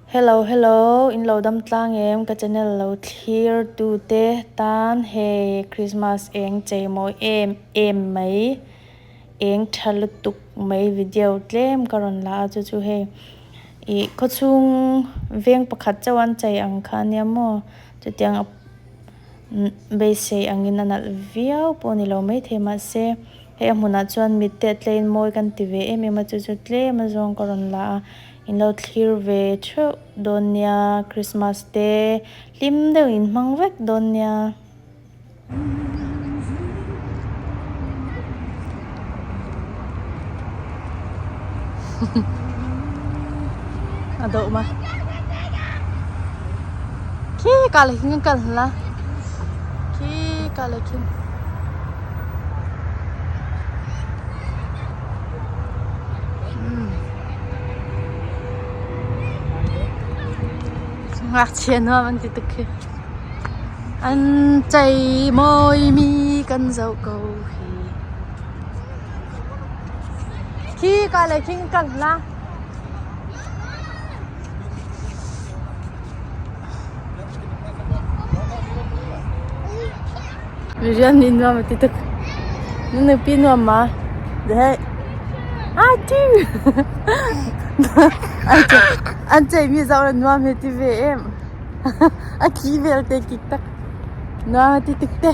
Hello hello in lo dam tlang em ka channel lo thlir tu te tan hei Christmas eng chei mawi em em mai eng tha lutuk mai video tlem ka rawn la a chu chu hei ih khawchhung veng pakhat chauh an chei ang kha ania maw chutiang beisei angin a nalh viau pawh a ni lo maithei mahse hei a hmunah chuan mit te a tlein mawi kan ti ve em em a chu chu tlem a zawng ka rawn la a. In lo thlir ve theuh dawn nia, Christmas te hlim deuh in hmang vek dawn nia. A dawh ma. Khi ka le khin kan la. Khi ka le khin. Ngakchia nuam an ti tuk khi. An cei mawimi kan zoh ko hi. Khi ka le khing kan la. Rian nih nuam a ti tuk. Na nupi nuam ma? Deh. Atu. An ceihmi zoh le nuam he ti ve em. A ki vialte kik tak. Nuam a ti tuk te.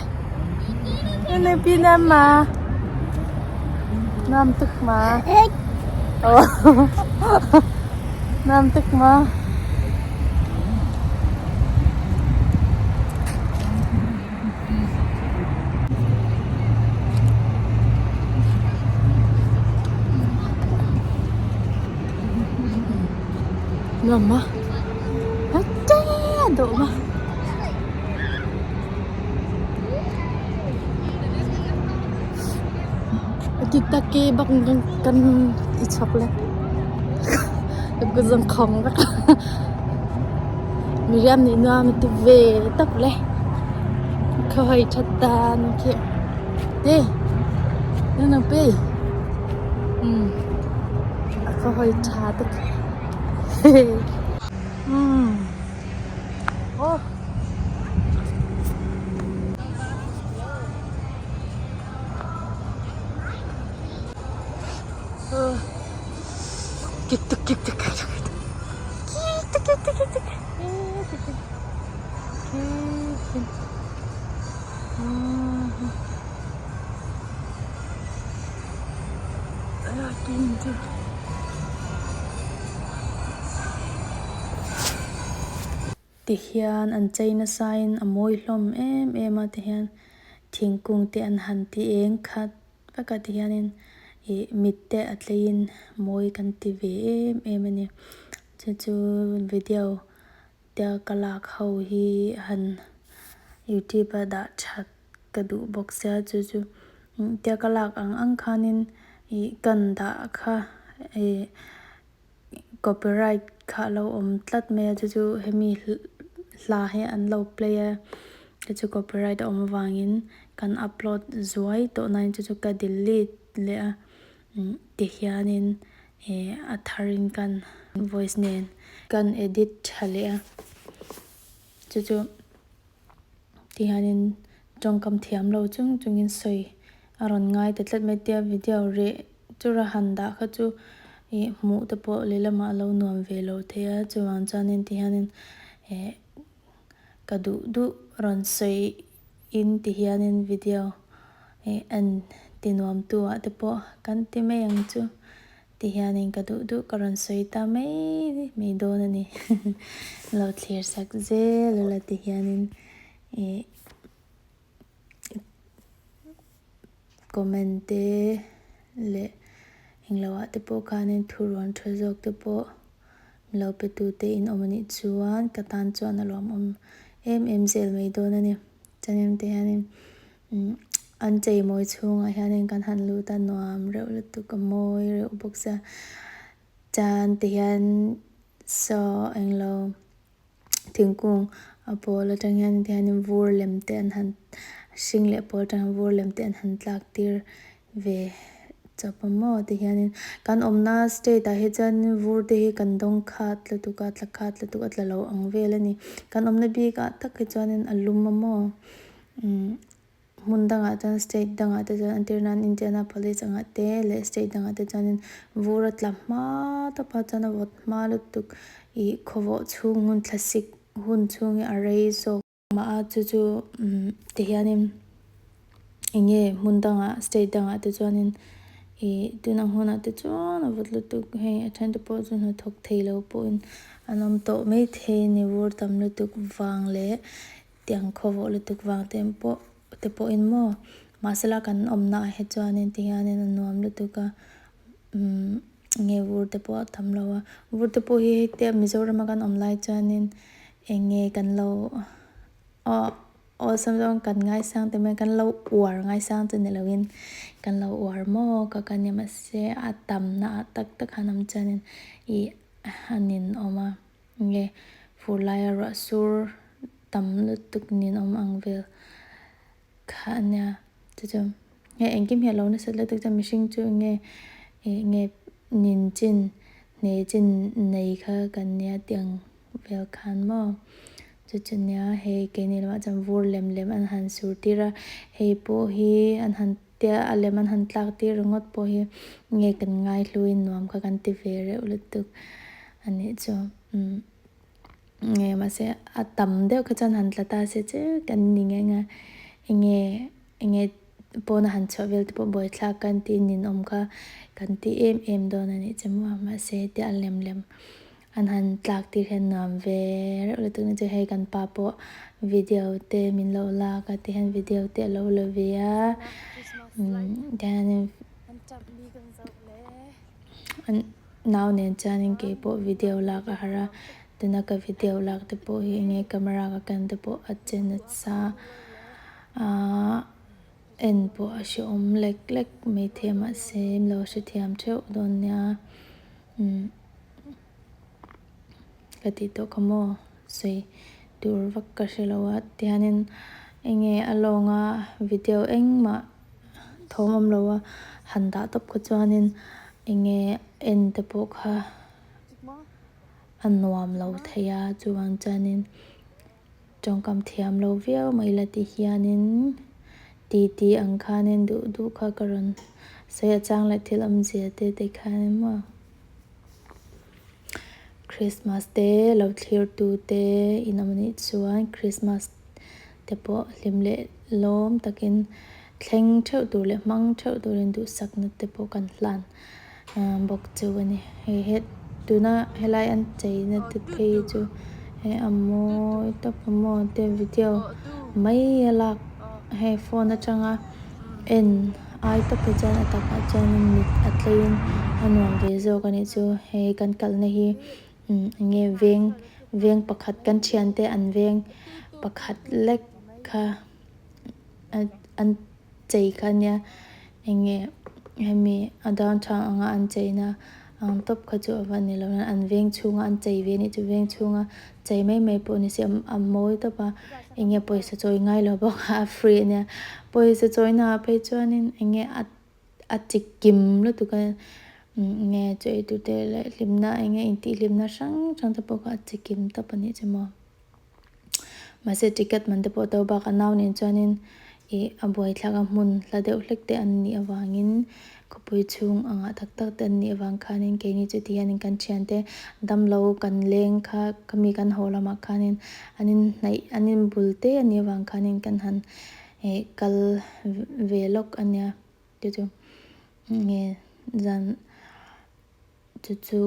Na nupi nuam ma? Nuam tuk ma? Oh. Nuam tuk ma? Nuam ma? Dawh ma? Kita ke bak kan i chok le. Ka zang khong bak. Miriam nih nuam a ti ve tak le. Ka hoi ṭhat dan khi. Te, na nupi. Mm. Ka hoi ṭha tuk. Mm. Oh. Kik tuk kik tuk kik tuk. Kik tuk kik tuk kik tuk. Tihian an chei nasa in a mawi hlawm em em a tihian thingkung te an han ti eng khat vek a tihianin ih mit te a tleiin mawi kan ti ve em em a ni chu chu video te ka lak ho hi han youtube a dah that ka duh bawk sia chu chu tia ka lak ang ang khanin ih kan dah kha ih copyright kha a lo awm tlat mai a chu chu hemi hla hi an lo play a chu chu copyright a awm avangin kan upload zuai tawh nain chu chu ka delete leh a tihianin ih a tharin kan voice nen kan edit tha leh a chu chu. Tihianin tawngkam thiam lo chung chungin sawi a rawn ngai ta tlat mai tia video reh chura han dah kha chu ih hmuh te pawh lehlamah a lo nuam ve lo thei a chuvang chuanin tihianin eh ka duh duh rawn sawi in tihianin video eh en ti nuam tu ah te pawh kan ti mai ang chu. Ti hianin ka duh duh ka rawn sawi ta mai mai dawn a ni. Lo thlir sak zel ula ti hianin ih comment te leh englo ah te pawh khanin thu rawn tha zawk te pawh lo pe tu te in awm anih chuan ka tan chuan a lawmawm em em zel mai dawn a ni. Chuanin ti hianin Umm an cheimawi chhungah hianin kan han lut a nuam reuh lutuk a mawi reuh bawk sia chuan tihian saw englo thingkung a pawl atang hian tihianin vur lem te an han hring leh pawl atang hian vur lem te an han tlak tir ve. Chap a maw ti hianin kan awmna state ah hi chuan vur te hi kan dawng khat lutuk a tla khat lutuk a tla lo ang vel a ni kan awmna bik ah tak hi chuanin a lum a maw umm hmun dangah chuan state dangah te chuan entir nan Indianapolis angah te leh state dangah te chuanin vur a tla hma tawp a chuan a vawt hma lutuk ih khawvawh chhung hun thlasik hun chhung hi a rei zawk. Mah a chu chu umm ti hianin eng nge hmun dangah state dangah te chuanin ih tun ang hunah te chuan a vawt lutuk hei a then te pawh chu hnathawk thei lo pawhin an awm tawh maithei a ni vur tam lutuk vang leh tiang khawvawh lutuk vang te pawh te pawhin maw mahsela kan awmna ah hi chuanin ti hianin a nuam lutuk a umm eng nge vur te pawh a tam lo a vur te pawh hi hetia Mizoram a kan awm lai chuanin. Eng nge kan lo aw awlsam zawng kan ngaisang tih mai kan lo uar ngaisang chu ni loin kan lo uar maw ka ka nia mahse a tamna ah tak tak han awm chuanin ih a ninawm a nge fur laia ruah sur tam lutuk ninawm ang vel kha a nia chu chu hei engkim hi a lo nasat lutuk chuan mihring chu eng nge ih nge nin chin hne chin nei kha kan nia tiang. Vel khan maw? Chu chu nia hei keini lamah chuan vur lem lem an han sur tir a, hei pawh hi an han tia a lem an han tlak tir ringawt pawh hi nge kan ngai hluin nuam kha kan ti ve reuh lutuk a nih chu umm nge mahse a tam deuh kha chuan han tla ta se che kan ni nghe nghe enge enge pawna han chhuah vel te pawh buaithlak kan tih ninawm kha kan ti em em dawn a nih chu maw mahse tia a lem lem. An han tlak tir hian nuam ve reuh lutuk na chu hei kan pa pawh video te min lo lak a tihian video te a lo la ve a umm tihianin an nau nen chuanin keipawh video lak a har a tuna ka video lak te pawh hi enge camera ka ken te pawh a che nasa ahh en pawh a hrehawm lek lek maithei a mahse min lo hrethiam theuh dawn nia umm. Ka tih tawh kha maw sawi tur vak ka hre lo a tihianin eng nge a lawnga video engmah thawm awm lo a han dah tawp kha chuanin eng nge en te pawh kha a nuam lo thei a chuvang chuanin tawngkam thiam lo viau mai la ti hianin titi ang khanin duh duh kha ka rawn sawi a chang leh thil awmzia te te khanin maw. Christmas te lo thlir tu te in awm anih chuan Christmas te pawh hlim leh lawm takin thleng theuh tur leh hmang theuh turin duhsakna te pawh kan hlan bawk chu a ni. Hei he tuna helai an cheina te phei chu hei a mawi tawp a maw te video mai a lak hei phone atanga en ai tawp hi chuan a takah chuanin mit a tleiin a nuam ve zawk a nih chu hei kan kalna hi umm eng nge veng veng pakhat kan thiante an veng pakhat lek kha an chei kha ania eng nge hemi a downtown anga an cheina ang tawp kha chu a va ni lo an veng chhunga an chei ve a nih chu veng chhunga chei mai mai pawh ni se a mawi tawp a eng nge pawisa chawi ngai lo bawk a a free ania pawisa chawi naah phei chuanin eng nge a a chi kim lutuk a eng nge chaw ei tur te leh hlimna eng nge intih hlimna hrang hrang te pawh kha a chi kim tawp a nih chu maw. Mahse ticket man te pawh to bakah nau nen chuanin ih a buaithlak a hmun hla deuh hlek te an nih avangin khawpui chhung angah tak tak te an nih avang khanin keini chu ti hianin kan thiante damlo kan leng kha ka mi kan haw lamah khanin an inhnaih an inbul te a nih avang khanin kan han ih kal ve lawk a nia chu chu nge zan. Chu chu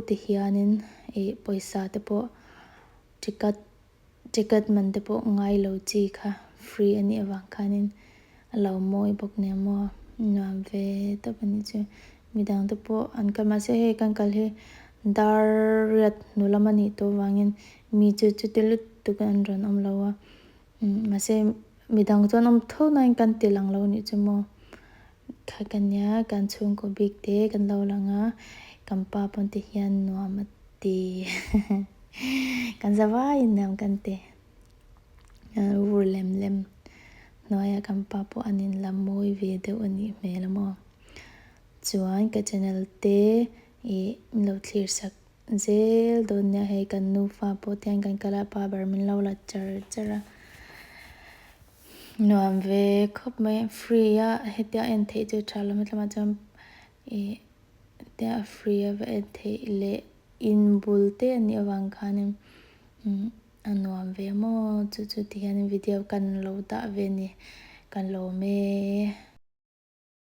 ti hianin ih pawisa te pawh ticket ticket man te pawh ngai lo chi kha free a nih avang khanin a lo mawi bawk nia maw nuam ve tawp a nih chu midang te pawh an kal mahse hei kan kal hi dar riat hnu lam a nih tawh avangin mi chu chuti lutuk an rawn awm lo a mahse midang chuan awm tho nain kan ti lang lo a nih chu maw. Kha ka nia kan chhungkaw bik te kan lo lang a, kan pa pawn te hian nuam a ti kan za vaiin nuam kan ti vur lem lem hnuaia kan pa pawh an inla mawi ve deuh a nih hmel a maw. Chuan ka channel te ih min lo thlir sak zel dawn nia hei kan nufa pawh te hian kan kal a pa ber min lo la char char a nuam ve khawp mai free a hetia en theih chu tha lo matlema chuan ih hetia free a va en theih leh inbul te a nih avang khanin umm a nuam ve maw chu chu ti hian video kan lo dah ve a ni ka lawm e.